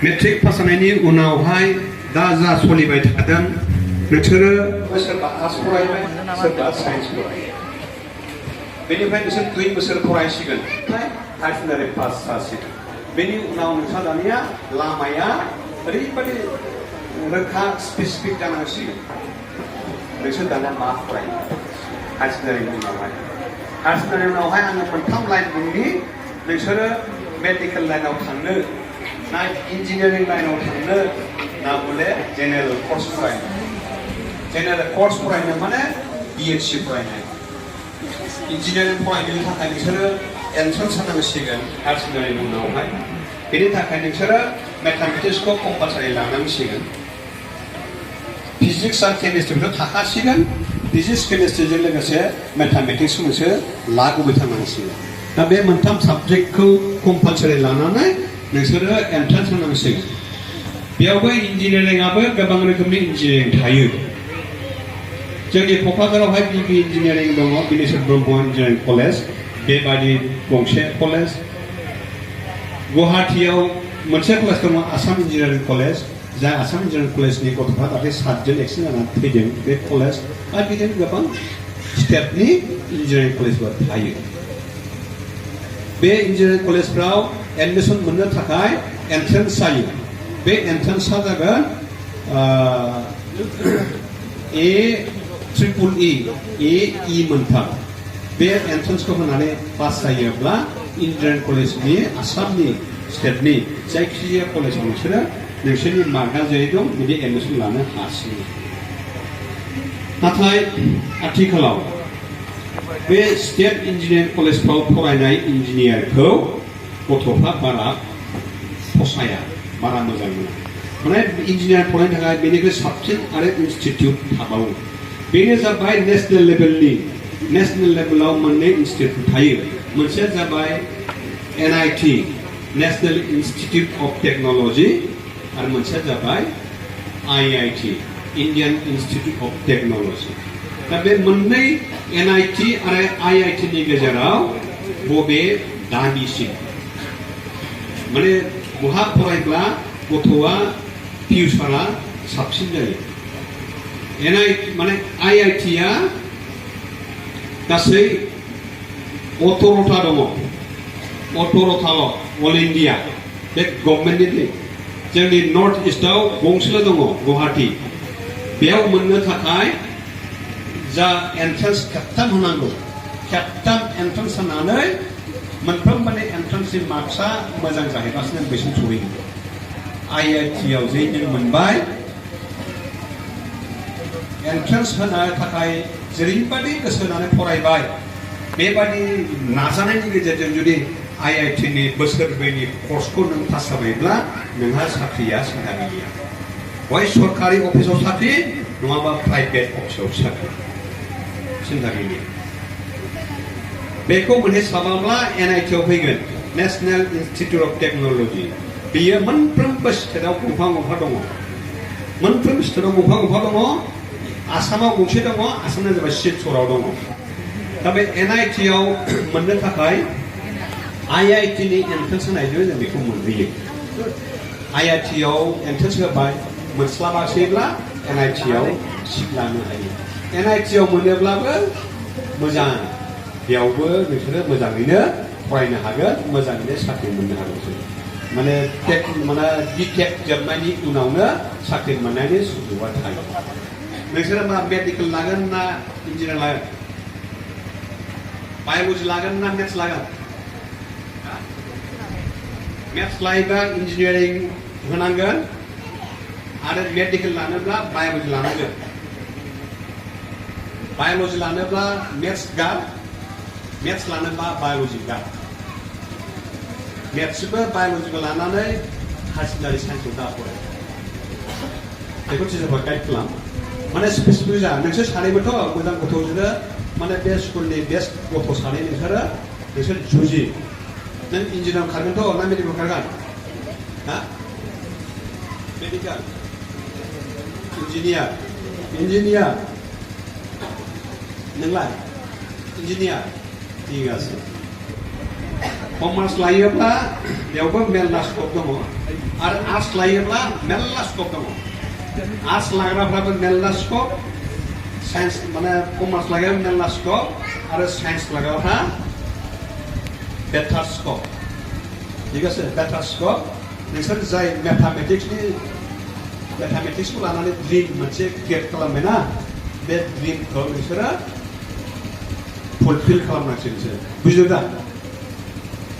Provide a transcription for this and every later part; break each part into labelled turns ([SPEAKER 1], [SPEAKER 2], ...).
[SPEAKER 1] Matric pass जानायनि उनावहाय दा जा सोलिबाय थादों नोंसोरो सोरबा आर्ट्स फरायबाय सोरबा साइन्स फरायबाय बेनिफ्राय नोंसोर 2 बोसोर फरायसिगोन हायार सेकेन्डारि पास जासिगोन बेनि उनाव नोंस्रा दानिया लामाया ओरैबायदि रोखा स्पेसिफिक जानांसिगोन नोंसोर दानिया मा फरायो हायार सेकेन्डारिनि उनावहाय आङो मोनथाम लाइन बुंनि नोंसोरो मेडिकेल लाइनाव थांनो ना इन्जिनियारिं लाइनाव थांनो ना बले जेनेरेल कर्स फरायनो माने BSc फरायनाय इन्जिनियारिं फरायनायनि थाखाय नोंसोरो एन्ट्रेन्स होनांसिगोन हायार सेकेन्डारिनि उनावहाय बेनि थाखाय नोंसोरो मेथामेटिक्सखौ कम्पालसारि लानांसिगोन फिजिक्स आरो केमिस्ट्रिखौथ' थाखासिगोन फिजिक्स केमिस्ट्रिजों लोगोसे मेथामेटिक्सखौ नोंसोर लागुबाय थानांसिगोन दा बे मोनथाम साबजेक्टखौ कम्पालसारि लानानै नोंसोरो एन्ट्रेन्स होनांसिगोन बेयावबो इन्जिनियारिंआबो गोबां रोखोमनि इन्जिनियारिं थायो जोंनि क'क्राझारावहाय गिबि इन्जिनियारिं दङ बिनेश्वर ब्रह्म इन्जिनियारिं कलेज बेबादि गंसे कलेज गुवाहाटीयाव मोनसे कलेज दङ आसाम इन्जिनियारिं कलेज जाय आसाम इन्जिनियारिं कलेजनि गथ'फ्रा दाख्लै 7 जन एक्सिडेन्ट जानानै थैदों बे कलेज आरो बिदिनो गोबां स्टेटनि इन्जिनियारिं कलेजफोर थायो बे इन्जिनियारिं कलेजफ्राव एडमिसन मोननो थाखाय एन्ट्रेन्स जायो बे एन्ट्रेन्सआ जागोन AEE मोनथाम बे एन्ट्रेन्सखौ होनानै पास जायोब्ला इन्जिनियारिं कलेजनि आसामनि स्टेटनि जायखिजाया कलेजाव नोंसोरनि मार्कआ जेरै दं बिदि एडमिसन लानो हासिगोन नाथाय आथिखालाव बे स्टेट इन्जिनियारिं कलेजफ्राव फरायनाय इन्जिनियारखौ गथ'फ्रा बारा फसाया बारा मोजां मोना माने इन्जिनियार फरायनो थाखाय बेनिख्रुइ साबसिन आरो इनस्टिट्युट थाबावो बेनो जाबाय नेशनेल लेभेलाव मोननै इनस्टिट्युट थायो मोनसेया जाबाय NIT national institute of technology आरो मोनसेया जाबाय IIT Indian institute of technology दा बे मोननै NIT आरो IIT नि गेजेराव बबे दाबिसिन माने बहा फरायब्ला गथ'आ फिउचारा साबसिन जायो IIT-आ गासै 18टा दङ 18टाल' अल इन्डिया बे गभर्नमेन्टनि जोंनि नर्थ इस्टआव गंसेल' दङ गुवाहाटी बेयाव मोननो थाखाय जा एन्ट्रेन्स खेबथाम होनांगौ खेबथाम एन्ट्रेन्स होनानै मोनफ्रोमबोनि एन्ट्रेन्सनि मार्क्सआ मोजां जाहैबासो नों बैसिम सहैगोन IIT-आव जे नों मोनबाय एन्ट्रेन्स होनो थाखाय जेरैबादि गोसो होनानै फरायबाय बेबादि नाजानायनि गेजेरजों जुदि IIT-नि बोसोरब्रैनि कर्सखौ नों पास जाबायब्ला नोंहा साख्रिया सिन्था गैया हय सरकारि अफिसाव साख्रि नङाबा प्राइभेट अफिसाव साख्रि सिन्था गैया बेखौ मोनहैस्लाबाब्ला NIT-आव फैगोन नेशनेल इन्स्टिट्युट अफ टेक्न'लजि बेयो मोनफ्रोमबो स्टेटआव गंफा दङ मोनफ्रोम स्टेटआव गंफा दङ आसामाव गंसे दङ आसामना जाबाय शिलचराव दङ दा बे NIT-आव मोननो थाखाय IIT-नि एन्ट्रेन्स होनायजों जों बेखौ मोनहैयो IIT-आव एन्ट्रेन्स होबाय मोनस्लाबासैब्ला NIT-आव सिट लानो हायो NIT-आव मोनोब्लाबो मोजां बेयावबो नोंसोरो मोजाङैनो फरायनो हागोन मोजाङैनो साख्रि मोननो हागोन माने BTech जोबनायनि उनावनो साख्रि मोननायनि सुजुगा थायो नोंसोरो मा मेडिकेल लागोन ना इन्जिनियार लागोन बाय'लजि लागोन ना मेथ्स लागोन मेथ्स लायोबा इन्जिनियारिं होनांगोन आरो मेडिकेल लानोब्ला बाय'लजि लानांगोन बाय'लजि लानोब्ला मेथ्स गार मेथ्स लानोब्ला बाय'लजि गार मेथ्सबो बाय'लजिबो लानानै हायार सेकेन्डारि साइन्सआव दा फराय बेखौ टिचारफ्रा गाइड खालाम माने स्पेसिफिक जा नोंसोर सानैबोथ' मोजां गथ'जोंनो माने बे स्कुलनि बेस्ट गथ' सानै नोंसोर जुजि नों इन्जिनियार खारगोनथ' ना मेडिकेल खारगोन हा मेडिकेल इन्जिनियार नोंलाय इन्जिनियार ঠিক আছে कमार्स लायोब्ला बेयावबो मेरला स्कप दङ आरो आर्ट्स लायोब्ला मेरला स्कप दङ आर्ट्स लाग्राफ्राबो मेरला स्कप साइन्स माने कमार्स लाग्राबो मेरला स्कप आरो साइन्स लाग्राफ्रा बेटार स्कप ठीक আছে बेटार स्कप नोंसोर जाय मेथामेटिक्सखौ लानानै ड्रिम मोनसे क्रिएट खालामबायना बे ड्रिमखौ नोंसोरो फुलफिल खालामनांसिगोन नोंसोर बुजिदों दा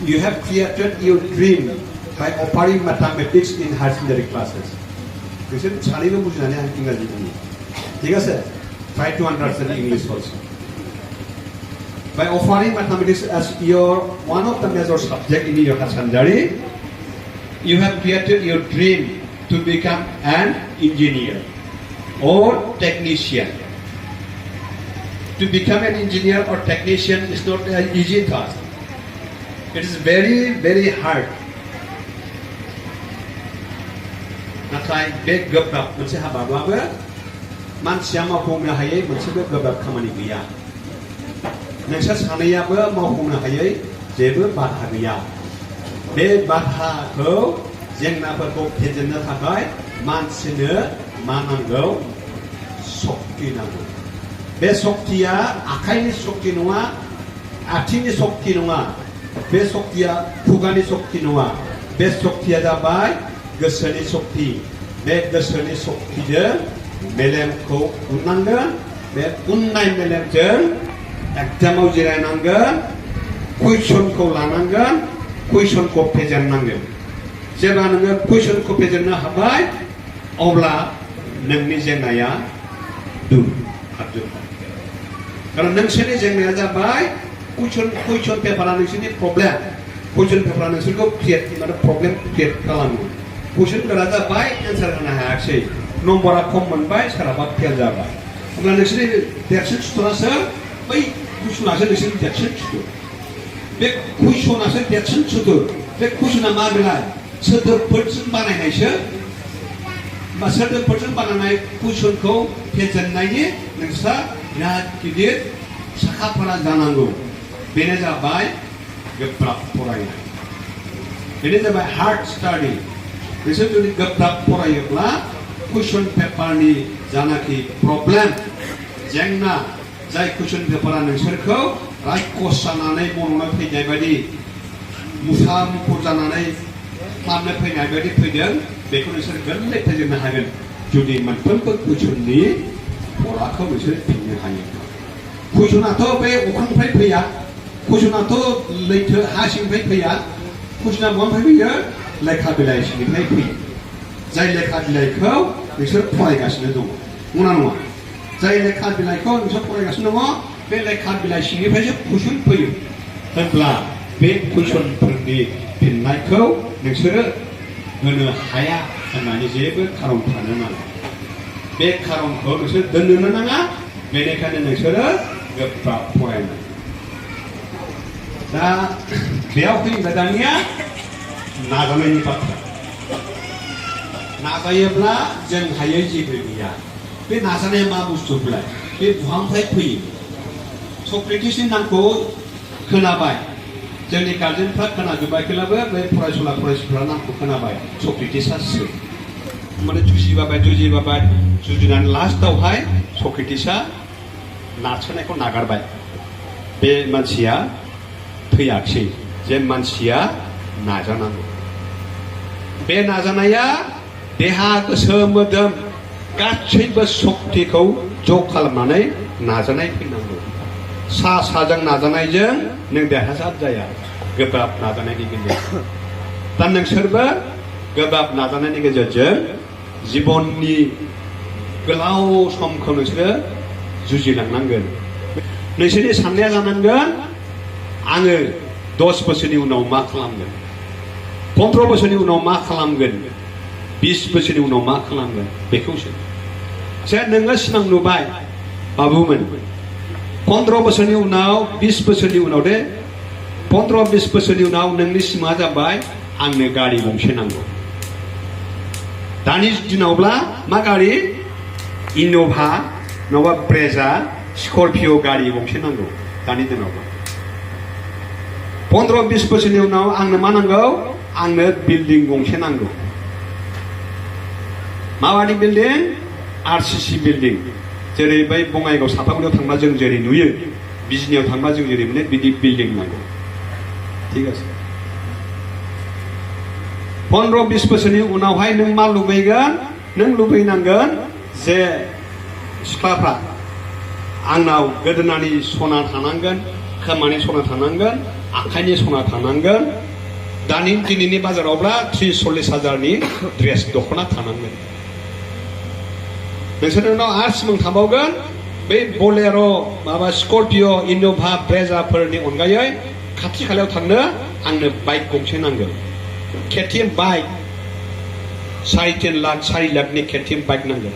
[SPEAKER 1] You have created your dream by offering mathematics in higher secondary classes. नोंसोर सानैबो बुजिनानै आं इंराजि बुङो ठीक আছে Try to understand English also. By offering mathematics as your one of the major subject in your higher secondary, you have created your dream to become an engineer or technician. To become an engineer or technician is not an easy task. It is very, very hard. नाथाय बे गोब्राब मोनसे हाबाब्लाबो मानसिया मावफुंनो हायै मोनसेबो गोब्राब खामानि गैया नोंसोर सानैयाबो मावफुंनो हायै जेबो बाधा गैया बे बाधाखौ जेंनाफोरखौ फेजेननो थाखाय मानसिनो मा नांगौ शक्ति नांगौ बे शक्तिया आखाइनि शक्ति नङा आथिंनि शक्ति नङा बे शक्तिया खुगानि शक्ति नङा बे शक्तिया जाबाय गोसोनि शक्ति बे गोसोनि शक्तिजों मेलेमखौ उननांगोन बे उननाय मेलेमजों एग्जामाव जिरायनांगोन कुइसनखौ लानांगोन कुइसनखौ फेजेननांगोन जेब्ला नोङो कुइसनखौ फेजेननो हाबाय अब्ला नोंनि जेंनाया दूर खारजोबबाय कारण नोंसोरनि जेंनाया जाबाय कुइसन पेपारा नोंसोरनि प्रब्लेम कुइसन पेपारा नोंसोरखौ क्रिएट माने प्रब्लेम क्रिएट खालामो कुइसनफोरा जाबाय एन्सार होनो हायाखिसै नम्बरा खम मोनबाय सोरहाबा फेल जाबाय अब्ला नोंसोरनि देरसिन सुथुरासो बै कुइसनासो नोंसोरनि देरसिन सुथुर बे कुइसनासो देरसिन सुथुर बे कुइसना मा बेलाय सोदोबफोरजों बानायनायसो बा सोदोबफोरजों बानायनाय कुइसनखौ फेजेननायनि नोंस्रा बिराद गिदिर साखाफारा जानांगौ बेनो जाबाय गोब्राब फरायनाय बेनो जाबाय हार्ड स्टाडि नोंसोर जुदि गोब्राब फरायोब्ला कुइसन पेपारनि जानाखि प्रब्लेम जेंना जाय कुइसन पेपारा नोंसोरखौ रायखस जानानै मन'नो फैनाय बायदि मुसा मुखुर जानानै खालामनो फैनाय बायदि फैदों बेखौ नोंसोर गोरलै फेजेननो हागोन जुदि मोनफ्रोमबो कुइसननि फराखौ नोंसोर फिननो हायो कुइसनाथ' बे अख्रांनिफ्राय फैया कुइसनाथ' लैथो हा सिंनिफ्राय फैया कुइसना बहानिफ्राय फैयो लेखा बिलाइ सिंनिफ्राय फैयो जाय लेखा बिलाइखौ नोंसोर फरायगासिनो दङ नङा नङा जाय लेखा बिलाइखौ नोंसोर फरायगासिनो दङ बे लेखा बिलाइ सिंनिफ्रायसो कुइसन फैयो होनब्ला बे कुइसनफोरनि फिननायखौ नोंसोरो होनो हाया होननानै जेबो खारन थानो नाङा बे खारनखौ नोंसोर दोननो नाङा बेनिखायनो नोंसोरो गोब्राब फरायनाय दा बेयाव फैबाय दानिया नाजानायनि बाथ्रा नाजायोब्ला जों हायै जेबो गैया बे नाजानाया मा बुस्थुलाय बे बहानिफ्राय फैयो सक्रेटिसनि नामखौ खोनाबाय जोंनि गार्जेनफ्रा खोनाजोबाखैब्लाबो बे फरायसुला फरायसुलिफ्रा नामखौ खोनाबाय सक्रेटिसआ सोर माने जुजिबाय जुजिनानै लास्टआवहाय सक्रेटिसआ नारसोनायखौ नागारबाय बे मानसिया थैयाखिसै जे मानसिया नाजानांगौ बे नाजानाया देहा गोसो मोदोम गासैबो शक्तिखौ ज' खालामनानै नाजानाय फैनांगौ साजों नाजानायजों नों देरहासार जाया गोब्राब नाजानायनि गेजेरजों दा नोंसोरबो गोब्राब नाजानायनि गेजेरजों जिबननि गोलाव समखौ नोंसोरो जुजिलांनांगोन नोंसोरनि साननाया जानांगोन आङो 10 बोसोरनि उनाव मा खालामगोन 15 बोसोरनि उनाव मा खालामगोन 20 बोसोरनि उनाव मा खालामगोन बेखौसो जे नोङो सिमां नुबाय बाबुमोन 15 बोसोरनि उनाव 20 बोसोरनि उनाव दे 15-20 बोसोरनि उनाव नोंनि सिमाङा जाबाय आंनो गारि गंसे नांगौ दानि दिनावब्ला मा गारि इन'भा नङाबा ब्रेजा स्करपिय' गारि गंसे नांगौ दानि दिनावब्ला 15-20 बोसोरनि उनाव आंनो मा नांगौ आंनो बिल्डिं गंसे नांगौ माबानि बिल्डिं आरसीसी बिल्डिं जेरै बै बङाइगाव सापागुरियाव थांबा जों जेरै नुयो बिजनियाव थांबा जों जेरै मोनो बिदि बिल्डिं नांगौ ঠিক আছে 15-20 बोसोरनि उनावहाय नों मा लुबैगोन नों लुबैनांगोन जे सिख्लाफ्रा आंनाव गोदोनानि सना थानांगोन खोमानि सना थानांगोन आखाइनि सना थानांगोन दानि दिनैनि बाजारावब्ला 30-40 हाजारनि ड्रेस दख'ना थानांगोन नोंसोरनाव आरो सिमां थाबावगोन बै बलेर' माबा स्कर्पिय' इन'भा ब्रेजाफोरनि अनगायै खाथि खालायाव थांनो आंनो बाइक गंसे नांगोन केटिएम बाइक 4 लाखनि केटिएम बाइक नांगोन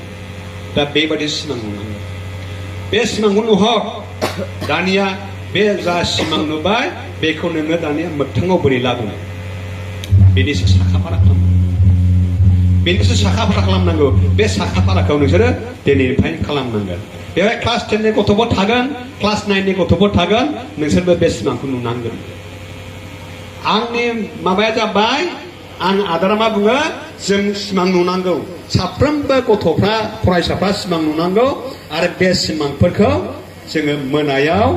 [SPEAKER 1] दा बेबादि सिमां नुनांगोन बे सिमांखौ नुहर दानिया बे जा सिमां नुबाय बेखौ नोङो दानिया मोगथाङाव बोरै लाबोनो बेनिसो साखाफारा खालामनांगौ बे साखाफाराखौ नोंसोरो दिनैनिफ्राय खालामनांगोन बेवहाय क्लास 10 नि गथ'फोर थागोन क्लास 9 नि गथ'फोर थागोन नोंसोरबो बे सिमांखौ नुनांगोन आंनि माबाया जाबाय आं आदारा मा बुङो जों सिमां नुनांगौ साफ्रोमबो गथ'फ्रा फरायसाफ्रा सिमां नुनांगौ आरो बे सिमांफोरखौ जोङो मोनायाव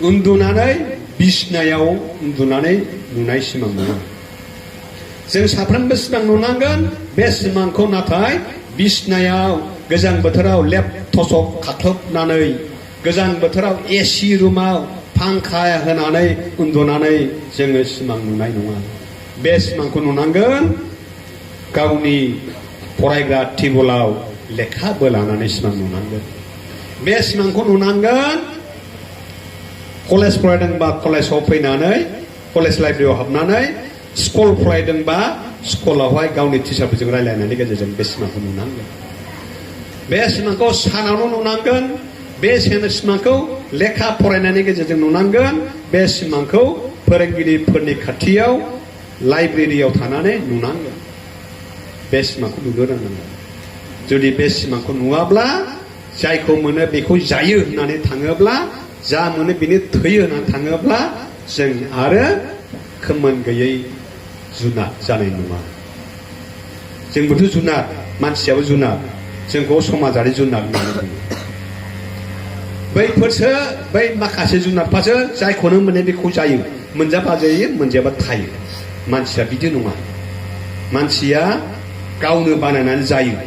[SPEAKER 1] उन्दुनानै बिसनायाव उन्दुनानै नुनाय सिमां नङा जों साफ्रोमबो सिमां नुनांगोन बे सिमांखौ नाथाय बिसनायाव गोजां बोथोराव लेप थसक खाख्लोबनानै गोजां बोथोराव एसि रुमाव फांखा होनानै उन्दुनानै जोङो सिमां नुनाय नङा बे सिमांखौ नुनांगोन गावनि फरायग्रा टेबोलाव लेखाबो लानानै सिमां नुनांगोन बे सिमांखौ नुनांगोन कलेज फरायदोंबा कलेजाव फैनानै कलेज लाइब्रेरियाव हाबनानै स्कुल फरायदोंबा स्कुलावहाय गावनि टिचारफोरजों रायलायनायनि गेजेरजों बे सिमांखौ नुनांगोन बे सिमांखौ सानावनो नुनांगोन बे सिमांखौ लेखा फरायनायनि गेजेरजों नुनांगोन बे सिमांखौ फोरोंगिरिफोरनि खाथियाव लाइब्रेरियाव थानानै नुनांगोन बे सिमांखौ नुनो रोंनांगोन जुदि बे सिमांखौ नुवाब्ला जायखौ मोनो बेखौ जायो होननानै थाङोब्ला जा मोनो बेनो थैयो होननानै थाङोब्ला जों आरो खोमोन गैयै जुनार जानाय नङा जोंबोथ' जुनार मानसियाबो जुनार जोंखौ समाजारि जुनार होननानै बुङो बैफोरसो बै माखासे जुनारफ्रासो जायखौनो मोनो बेखौ जायो मोनजाबा जायो मोनजाबा थायो मानसिया बिदि नङा मानसिया गावनो बानायनानै जायो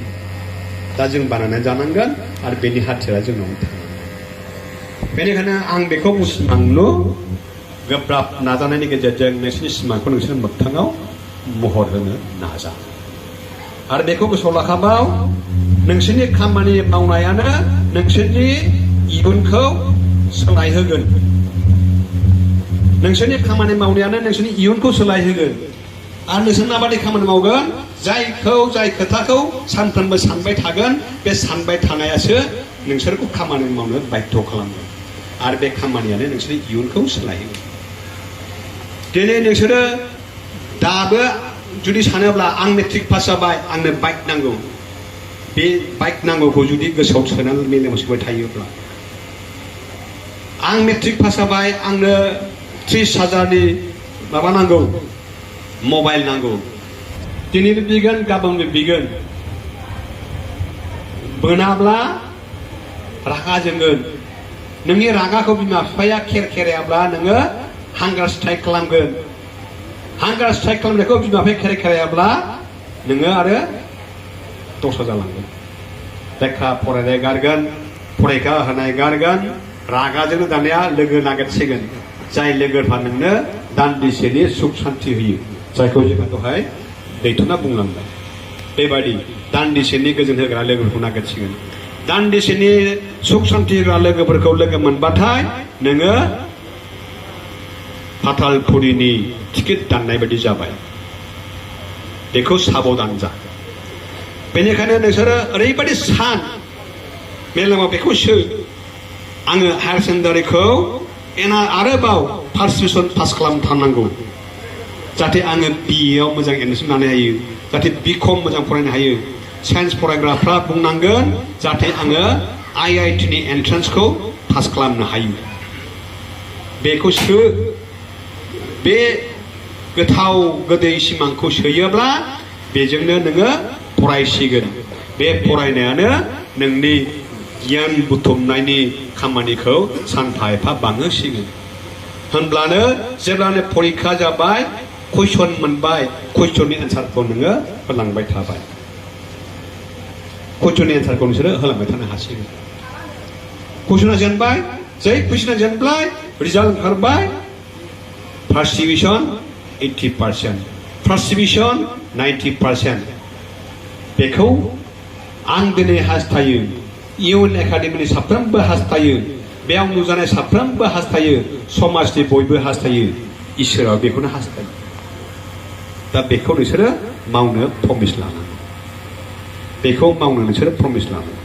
[SPEAKER 1] दा जों बानायनानै जानांगोन आरो बेनि हाथियारा जोंनाव थानांगोन बेनिखायनो आं बेखौ सिमांनो गोब्राब नाजानायनि गेजेरजों नोंसोरनि सिमांखौ नोंसोर मोगथाङाव महर होनो नाजा आरो बेखौ गोसोआव लाखाबाव नोंसोरनि खामानि मावनायानो नोंसोरनि इयुनखौ सोलायहोगोन नोंसोरनि खामानि मावनायानो नोंसोरनि इयुनखौ सोलायहोगोन आरो नोंसोर माबादि खामानि मावगोन जाय खोथाखौ सानफ्रोमबो सानबाय थागोन बे सानबाय थानायासो नोंसोरखौ खामानि मावनो बाध्य खालामगोन आरो बे खामानियानो नोंसोरनि इयुनखौ सोलायहोगोन दिनै नोंसोरो दाबो जुदि सानोब्ला आं मेट्रिक पास जाबाय आंनो बाइक नांगौ बे बाइक नांगौखौ जुदि गोसोआव सोनानै मेलेमाव सोबाय थायोब्ला आं मेट्रिक पास जाबाय आंनो 30 हाजारनि माबा नांगौ मबाइल नांगौ दिनैबो बिगोन गाबोनबो बिगोन बोनाब्ला रागा जोंगोन नोंनि रागाखौ बिमा बिफाया खेरायाब्ला नोङो हांगार स्ट्राइक खालामगोन हांगार स्ट्राइक खालामनायखौ बिमा बिफाया खेरायाब्ला नोङो आरो दस्रा जालांगोन लेखा फरायनाय गारगोन फरायखा होनाय गारगोन रागाजोंनो दानिया लोगो नागिरसिगोन जाय लोगोफ्रा नोंनो दान्दिसेनि सुख सान्ति होयो जायखौ जोङो दहाय दैथुना बुंलांबाय बेबायदि दान्दिसेनि गोजोन होग्रा लोगोफोरखौ नागिरसिगोन दान्दिसेनि सुख सान्ति होग्रा लोगोफोरखौ लोगो मोनबाथाय नोङो फाथालपुरिनि टिकेट दाननाय बायदि जाबाय बेखौ साबधान जा बेनिखायनो नोंसोरो ओरैबायदि सान मेलेमाव बेखौ सो आङो हायार सेकेन्डारिखौ आरोबाव फार्स्ट डिभिजन पास खालामथारनांगौ जाहाथे आङो बिएआव मोजां एडमिसन लानो हायो जाहाथे बिकम मोजां फरायनो हायो साइन्स फरायग्राफ्रा बुंनांगोन जाहाथे आङो आईआईटिनि एन्ट्रेन्सखौ पास खालामनो हायो बेखौ सो बे गोथाव गोदै सिमांखौ सोयोब्ला बेजोंनो नोङो फरायसिगोन बे फरायनायानो नोंनि गियान बुथुमनायनि खामानिखौ सानफा एफा बांहोसिगोन होनब्लानो जेब्लानो फरिखा जाबाय कुइसन मोनबाय कुइसननि एन्सारखौ नोङो होलांबाय थाबाय कुइसननि एन्सारखौ नोंसोरो होलांबाय थानो हासिगोन कुइसना जेनबाय जै कुइसना जेनबाय रिजाल्ट ओंखारबाय फार्स्ट डिभिजन 80% फार्स्ट डिभिजन 90% बेखौ आं दिनै हास्थायो इयुन एकाडेमिनि साफ्रोमबो हास्थायो बेयाव नुजानाय साफ्रोमबो हास्थायो समाजनि बयबो हास्थायो इसोरा बेखौनो हास्थायो दा बेखौ नोंसोरो मावनो प्रमिस लानांगौ बेखौ मावनो नोंसोरो प्रमिस लानांगौ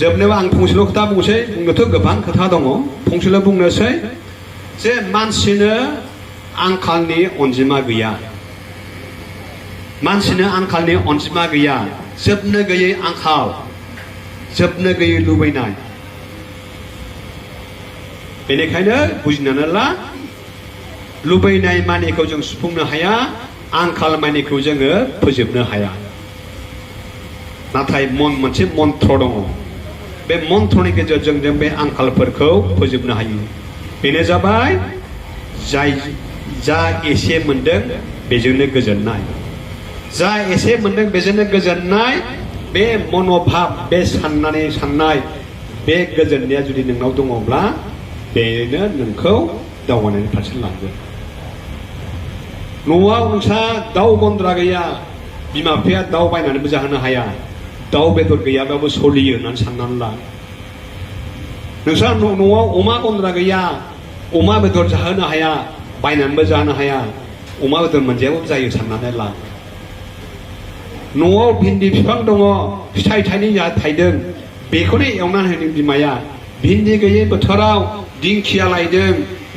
[SPEAKER 1] जोबनायाव आं फंसेल' खोथा बुंसै बुंनोथ' गोबां खोथा दङ फंसेल' बुंनोसै जे मानसिनो आंखालनि अनजिमा गैया मानसिनो आंखालनि अनजिमा गैया जोबनो गैयै आंखाल जोबनो गैयै लुबैनाय बेनिखायनो बुजिनानै ला लुबैनाय मानिखौ जों सुफुंनो हाया आंखाल मानिखौ जोङो फोजोबनो हाया नाथाय मोनसे मन्त्र दङ बे मन्त्रनि गेजेरजों जों बे आंखालफोरखौ फोजोबनो हायो बेनो जाबाय जाय जा एसे मोनदों बेजोंनो गोजोननाय जा एसे मोनदों बेजोंनो गोजोननाय बे मनोभाब बे साननाय बे गोजोननाया जुदि नोंनाव दङब्ला बेनो नोंखौ दावगानायनि फारसे लांगोन न'आव नोंसा दाउ गन्द्रा गैया बिमा बिफाया दाउ बायनानैबो जाहोनो हाया दाउ बेदर गैयाबाबो सोलियो होननानै साननानै ला नोंसा न'आव अमा गन्द्रा गैया अमा बेदर जाहोनो हाया बायनानैबो जाहोनो हाया अमा बेदर मोनजायाबाबो जायो साननानै ला न'आव भिन्दि बिफां दङ फिथाइ थाइदों बेखौनो एवनानै होदों बिमाया भिन्दि गैयै बोथोराव दिंखिया लायदों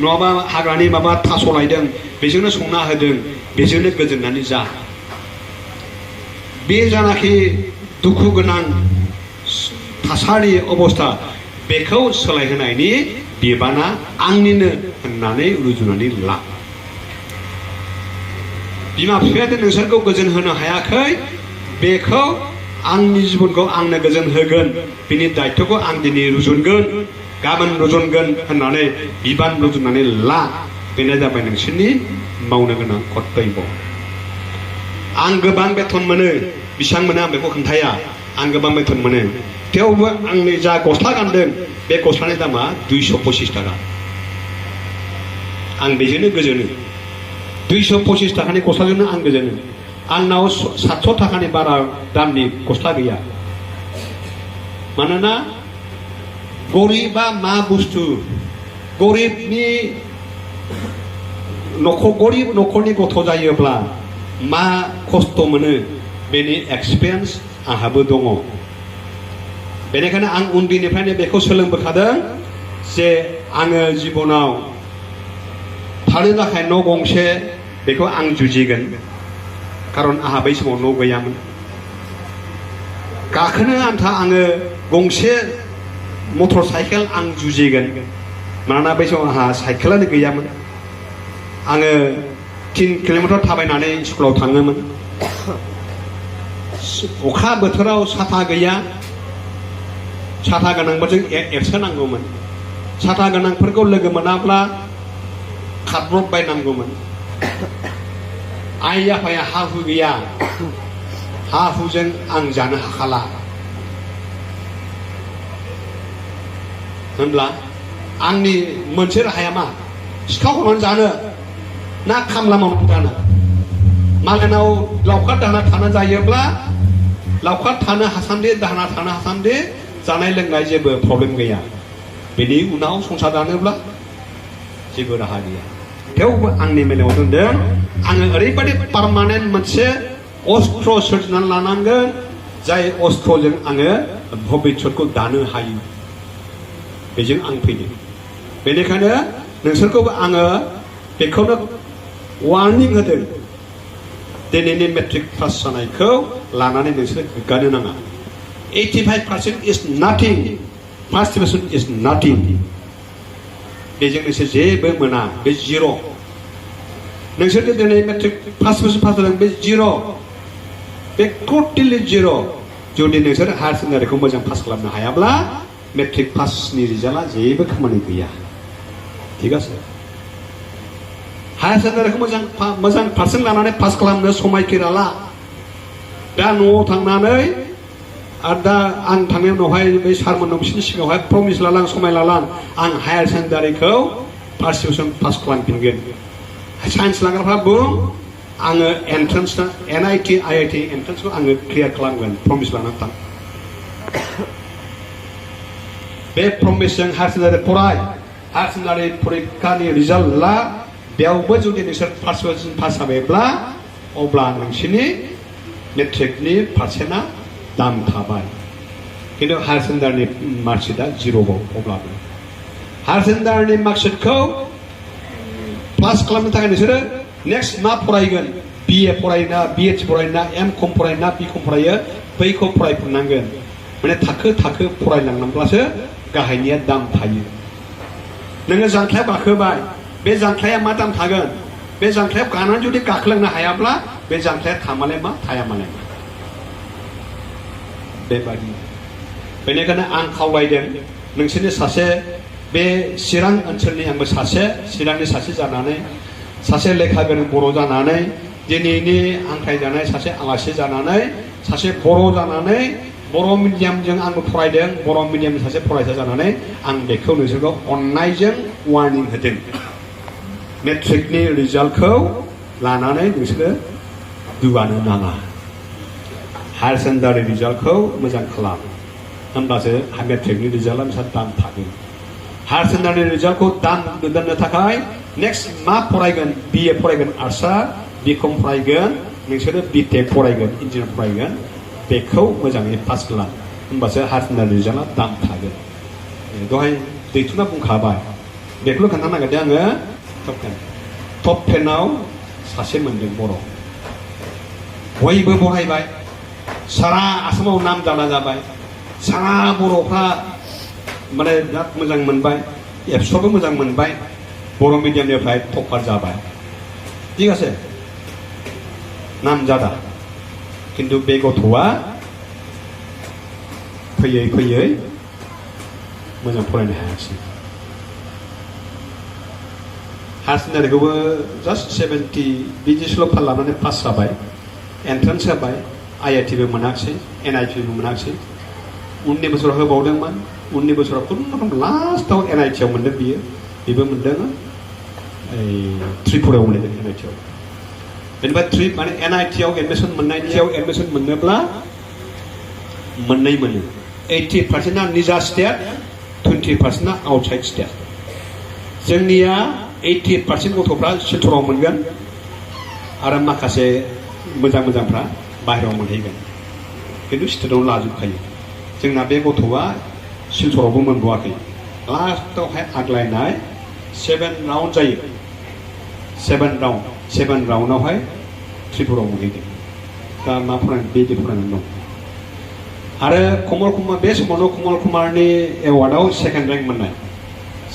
[SPEAKER 1] नङाबा हाग्रानि माबा थास' लायदों बेजोंनो संना होदों बेजोंनो गोजोननानै जा बे जानाखि दुखु गोनां थासारि अबस्था बेखौ सोलायहोनायनि बिबाना आंनिनो होननानै रुजुनानै ला बिमा बिफायाथ' नोंसोरखौ गोजोन होनो हायाखै बेखौ आंनि जिबनखौ आंनो गोजोन होगोन बिनि दायित्वखौ आं दिनै रुजुनगोन गाबोन रुजुनगोन होननानै बिबान रुजुनानै ला बेनो जाबाय नोंसोरनि मावनो गोनां कर्तब्य आं गोबां बेथन मोनो बेसेबां मोनो आं बेखौ खोन्थाया आं गोबां बेथन मोनो थेवबो आंनि जा गस्ला गानदों बे गस्लानि दामा 225 थाखा आं बेजोंनो गोजोनो 225 थाखानि गस्लाजोंनो आं गोजोनो आंनाव 700 थाखानि बारा दामनि गस्ला गैया मानोना गरिबा मा बुस्थु गरिबनि गरिब न'खरनि गथ' जायोब्ला मा खस्थ' मोनो बेनि एक्सपिरियेन्स आंहाबो दङ बेनिखायनो आं उन्दैनिफ्रायनो बेखौ सोलोंबोखादों जे आङो जिबनाव थानो थाखाय न' गंसे बेखौ आं जुजिगोन खारन आंहा बै समाव न' गैयामोन गाखोनो आन्था आङो गंसे मटर साइकेल आं जुजिगोन मानोना बै समाव आंहा साइकेलानो गैयामोन आङो 3 किल'मिटार थाबायनानै स्कुलाव थाङोमोन अखा बोथोराव साथा गैया साथा गोनांफोरजों एरसोनांगौमोन साथा गोनांफोरखौ लोगो मोनाब्ला खारब्रब बायनांगौमोन आइ आफाया हा हु गैया हा हुजों आं जानो हाखाला होनब्ला आंनि मोनसे राहाया मा सिखा हरनानै जानो ना खामला मावनानै जानो मालायनाव लावखार दाहोना थानो जायोब्ला लावखार थानो हासान्दि दाहोना थानो हासान्दि जानाय लोंनाय जेबो प्रब्लेम गैया बेनि उनाव संसार जानोब्ला जेबो राहा गैया थेवबो आंनि मेलेमाव दोनदों आङो ओरैबायदि पारमानेन्ट मोनसे अस्त्र सोरजिनानै लानांगोन जाय अस्त्रजों आङो भबिष्यतखौ दानो हायो बेजों आं फैदों बेनिखायनो नोंसोरखौबो आङो बेखौनो वार्निं होदों दिनैनि मेट्रिक पास जानायखौ लानानै नोंसोर गोग्गानो नाङा 85% इज नाथिं फार्स्ट डिभिजन इज नाथिं बेजों नोंसोर जेबो मोना बे जिर' नोंसोरखौ दिनै मेट्रिक पास बोसोर पास जादों बे जिर' बे टटेलि जिर' जुदि नोंसोर हायार सेकेन्डारिखौ मोजां पास खालामनो हायाब्ला मेट्रिक पासनि रिजाल्टआ जेबो खामानि गैया ठीक আছে हायार सेकेन्डारिखौ मोजां पार्सेन्ट लानानै पास खालामनो समायखिराला दा न'आव थांनानै आरो दा आं थांनाय उनावहाय बै सारमोन बिसोरनि सिगाङावहाय प्रमिस लालां समाय लालां आं हायार सेकेन्डारिखौ फार्स्ट डिभिजन पास खालामफिनगोन साइन्स लाग्राफ्रा बुं आङो एन्ट्रेन्स NIT IIT एन्ट्रेन्सखौ आङो क्लियार खालामगोन प्रमिस लानानै थां बे प्रमिसजों हायार सेकेन्डारि फराय हायार सेकेन्डारि फरिखानि रिजाल्टआ बेयावबो जुदि नोंसोर फार्स्ट डिभिजन पास जाबायब्ला अब्ला नोंसोरनि मेट्रिकनि पार्सेन्टआ दाम थाबाय खिन्थु हायार सेकेन्डारिनि मार्कशिटआ जिर'बाव अब्लाबो हायार सेकेन्डारिनि मार्कशिटखौ पास खालामनो थाखाय नोंसोरो नेक्स्ट मा फरायगोन BA फरायोना BH फरायोना M.Com फरायोना B.Com फरायो बैखौ फरायफिननांगोन माने थाखो थाखो फरायलांनांब्लासो गाहायनिया दाम थायो नोङो जांख्लायाव गाखोबाय बे जांख्लाया मा दाम थागोन बे जांख्लायाव गानानै जुदि गाखोलांनो हायाब्ला बे जांख्लाया थामालाय मा थाया मालाय मा बेबायदि बेनिखायनो आं खावलायदों नोंसोरनि सासे बे चिरां ओनसोलनि आंबो सासे चिरांनि सासे जानानै सासे लेखा गोरों बर' जानानै दिनैनि हांख्रायजानाय सासे आलासि जानानै सासे बर' जानानै बर' मिडियामजों आंबो फरायदों बर' मिडियामनि सासे फरायसा जानानै आं बेखौ नोंसोरखौ अननायजों वार्निं होदों मेट्रिकनि रिजाल्टखौ लानानै नोंसोरो दुगानो नाङा हायार सेकेन्डारि रिजाल्टखौ मोजां खालाम होमब्लासो मेट्रिकनि रिजाल्टआ नोंसा दाम थागोन हायार सेकेन्डारि रिजाल्टखौ दाम दोननो थाखाय नेक्स्ट मा फरायगोन BA फरायगोन आर्ट्सआ B.Com फरायगोन नोंसोरो BTech फरायगोन इन्जिनियार फरायगोन बेखौ मोजाङै पास खालाम होमबासो हायार सेकेन्डारि रिजाल्टआ दाम थागोन दहाय दैथुना बुंखाबाय बेखौल' खोन्थानो नागिरदों आङो टप 10 सासे मोनदों बर' बयबो बरायबाय सारा आसामाव नाम जाना जाबाय सारा बर'फ्रा माने बिराद मोजां मोनबाय एबसुआबो मोजां मोनबाय बर' मिडियामनिफ्राय टपार जाबाय ঠিক আছে नाम जादा किन्तु बे गथ'आ फैयै फैयै मोजां फरायनो हायासै हायार सेकेन्डारिखौबो जास्ट 70 बिदिसल' फाल लानानै पास जाबाय एन्ट्रेन्स होबाय IITबो मोनाखिसै NITबो मोनाखिसै उननि बोसोराव होबावदोंमोन उननि बोसोराव खुनुरुखुम लास्टआव NITआव मोनदों बेबो मोनदों त्रिपुरायाव मोनदों NITआव बेनिफ्राय माने NITआव एडमिसन मोननोब्ला मोननै मोनो 80% निजा स्टेट 20% आउटसाइड स्टेट जोंनिया 80% गथ'फ्रा सिलचराव मोनगोन आरो माखासे मोजांफ्रा बाहेरायाव मोनहैगोन किन्तु स्टेटआवनो लाजोबखायो जोंना बे गथ'आ सिलचरावबो मोनबावाखै लास्टआवहाय आग्लायनाय 7 राउन्ड जायो 7 राउन्डआवहाय त्रिपुरायाव मोनहैदों दा मा फरायनो बेबायदि फरायनानै दं आरो कमल कुमार बे समावनो कमल कुमारनि एवार्डआव सेकेन्ड रेंक मोननाय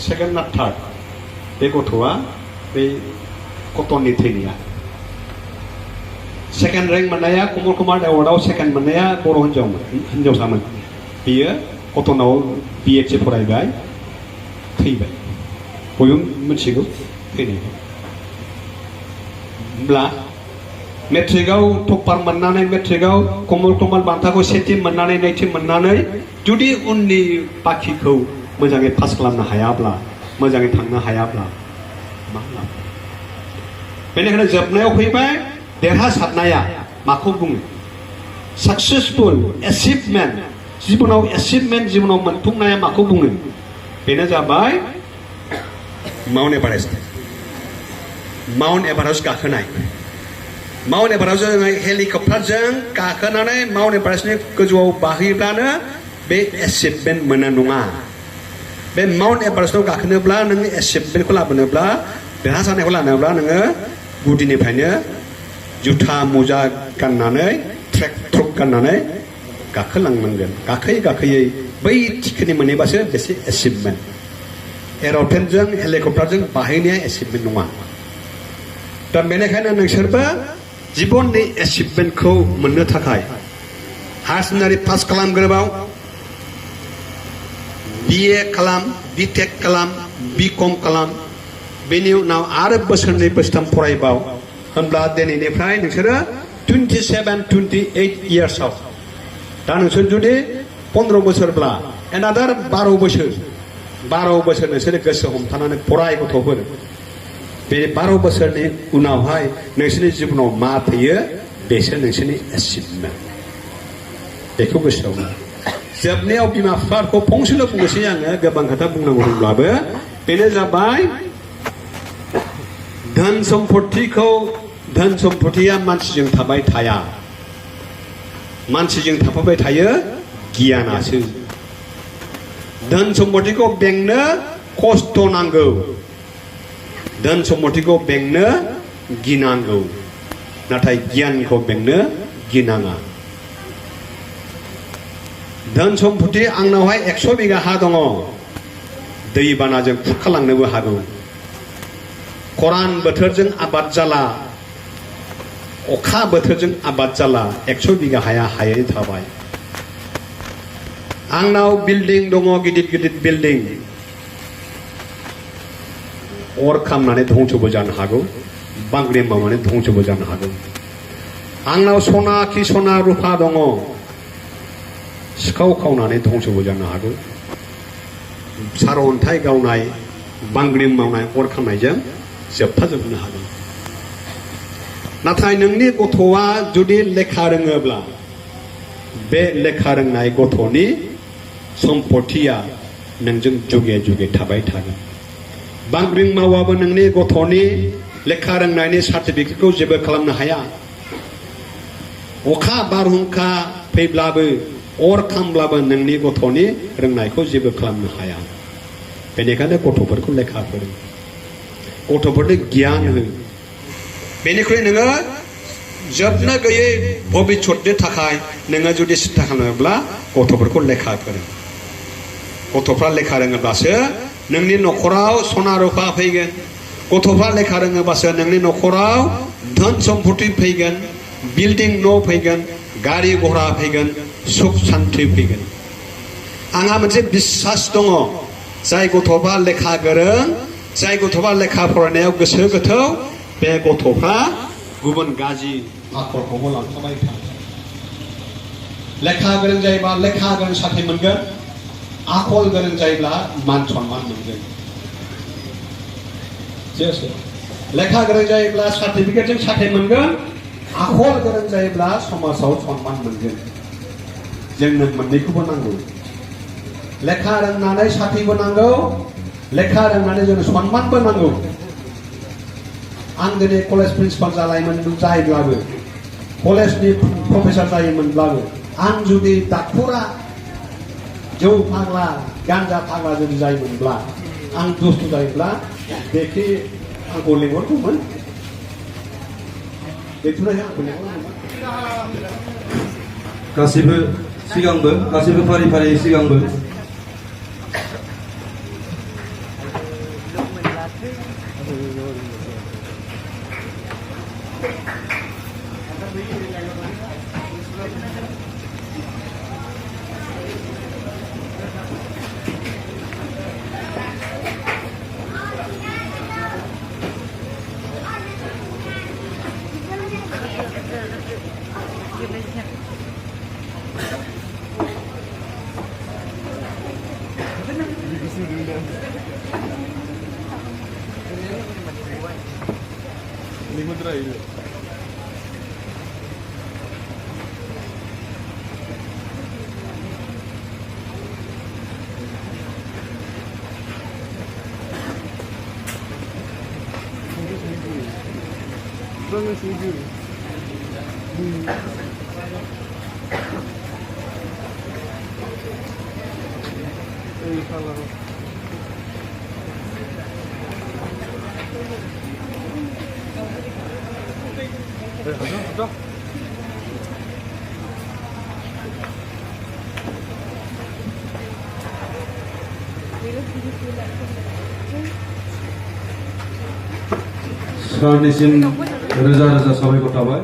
[SPEAKER 1] सेकेन्ड ना थार्ड बे गथ'आ बे कटननि थैनाया सेकेन्ड रेंक मोननाया कमल कुमार एवार्डआव सेकेन्ड मोननाया बर' हिन्जावसामोन बियो कटनाव BHC फरायबाय थैबाय बयबो मिथिगौ थैनायखौ होमब्ला मेट्रिकआव टपार मोननानै मेट्रिकआव कमल कुमार बान्थाखौ सेथि मोननानै नैथि मोननानै जुदि उननि बाखिखौ मोजाङै पास खालामनो हायाब्ला मोजाङै थांनो हायाब्ला मा लाब बेनिखायनो जोबनायाव फैबाय देरहासारनाया माखौ बुङो साक्सेसफुल एचिभमेन्ट जिबनाव मोनफुंनाया माखौ बुङो बेनो जाबाय माउन्ट एभारेस्ट गाखोनाय माउन्ट एभारेस्टआव जोङो हेलिकप्टारजों गाखोनानै माउन्ट एभारेस्टनि गोजौआव बाहैब्लानो बे एचिभमेन्ट मोना नङा बे माउन्ट एभारेस्टआव गाखोनोब्ला नों एचिभमेन्टखौ लाबोनोब्ला देरहासारनायखौ लानोब्ला नोङो गुदिनिफ्रायनो जुथा मुजा गाननानै ट्रेक गाननानै गाखोलांनांगोन गाखोयै बै थिखिनि मोनहैबासो बेसे एचिभमेन्ट एर'प्लेनजों हेलिकप्टारजों बाहैनाया एचिभमेन्ट नङा दा बेनिखायनो नोंसोरबो जिबननि एचिभमेन्टखौ मोननो थाखाय हायार सेकेन्डारि पास खालामग्रोबाव BA खालाम BTech खालाम BCom खालाम बेनि उनाव आरो बोसोरनै बोसोरथाम फरायबाव होनब्ला दिनैनिफ्राय नोंसोरो 27-28 इयार्सआव दा नोंसोर जुदि 15 बोसोरब्ला एनादार 12 बोसोर नोंसोरो गोसो हमथानानै फराय गथ'फोर बे 12 बोसोरनि उनावहाय नोंसोरनि जिबनाव मा फैयो बेसो नोंसोरनि एचिभमेन्ट बेखौ गोसोआव ला जोबनायाव बिमा बिफाखौ फंसेल' बुंनोसै आङो गोबां खोथा बुंनांगौ होनब्लाबो बेनो जाबाय धोन सम्पथिया मानसिजों थाबाय थाया मानसिजों थाफाबाय थायो गियानासो धोन सम्पथिखौ बेंनो खस्थ' नांगौ धोन सम्पथिखौ बेंनो गिनांगौ नाथाय गियानखौ बेंनो गिनाङा धोन सम्पथि आंनावहाय 100 बिगा हा दङ दैबानाजों खुरखालांनोबो हागौ खरान बोथोरजों आबाद जाला अखा बोथोरजों आबाद जाला 100 बिगा हाया हायै थाबाय आंनाव बिल्डिं दङ गिदिर गिदिर बिल्डिं अर खामनानै धंसबो जानो हागौ बांग्रि मावनानै धंसबो जानो हागौ आंनाव सना रुफा दङ सिखाव खावनानै धंसबो जानो हागौ सारअन्थाइ गावनाय बांग्रि मावनाय अर खामनायजों जोबफाजोबनो हागौ नाथाय नोंनि गथ'आ जुदि लेखा रोङोब्ला बे लेखा रोंनाय गथ'नि सम्पथिया नोंजों जुगे जुगे थाबाय थागोन बांग्रि मावाबो नोंनि गथ'नि लेखा रोंनायनि सार्टिफिकेटखौ जेबो खालामनो हाया अखा बारहुंखा फैब्लाबो अर खामब्लाबो नोंनि गथ'नि रोंनायखौ जेबो खालामनो हाया बेनिखायनो गथ'फोरखौ लेखा फोरों गथ'फोरनो गियान हो बेनिख्रुइ नोङो जोबनो गैयै भबिष्यतनि थाखाय नोङो जुदि सिन्था खालामोब्ला गथ'फोरखौ लेखा फोरों गथ'फ्रा लेखा रोङोब्लासो नोंनि न'खराव सना रुफा फैगोन गथ'फ्रा लेखा रोङोब्लासो नोंनि न'खराव धोन सम्पथि फैगोन बिल्डिं न' फैगोन गारि घोड़ा फैगोन सुख शान्ति फैगोन आंहा मोनसे बिश्वास दङ जाय गथ'फ्रा लेखा गोरों जाय गथ'फ्रा लेखा फरायनायाव गोसो गोथौ बे गथ'फ्रा गुबुन गाज्रि आखलखौबो लांफाबाय थागोन लेखा गोरों जायोबा लेखा गोरों साख्रि मोनगोन आखल गोरों जायोब्ला मान सन्मान मोनगोन लेखा गोरों जायोब्ला सार्टिफिकेटजों साख्रि मोनगोन आखल गोरों जायोब्ला समाजाव सन्मान मोनगोन जोंनो मोननैखौबो नांगौ लेखा रोंनानै साख्रिबो नांगौ लेखा रोंनानै जोंनो सन्मानबो नांगौ आं दिनै कलेज प्रिन्सिपाल जायोब्लाबो कलेजनि प्रफेसार जायोमोनब्लाबो आं जुदि डाक्टरा जौ फाग्ला गान्जा फाग्ला जुदि जायोमोनब्ला आं दुस्थु जायोब्ला बेखि आंखौ लिंहरगौमोन
[SPEAKER 2] गासिबो सिगांबो गासिबो फारि फारि सिगांबो सारनिसिम रोजा रोजा साबायखर थाबाय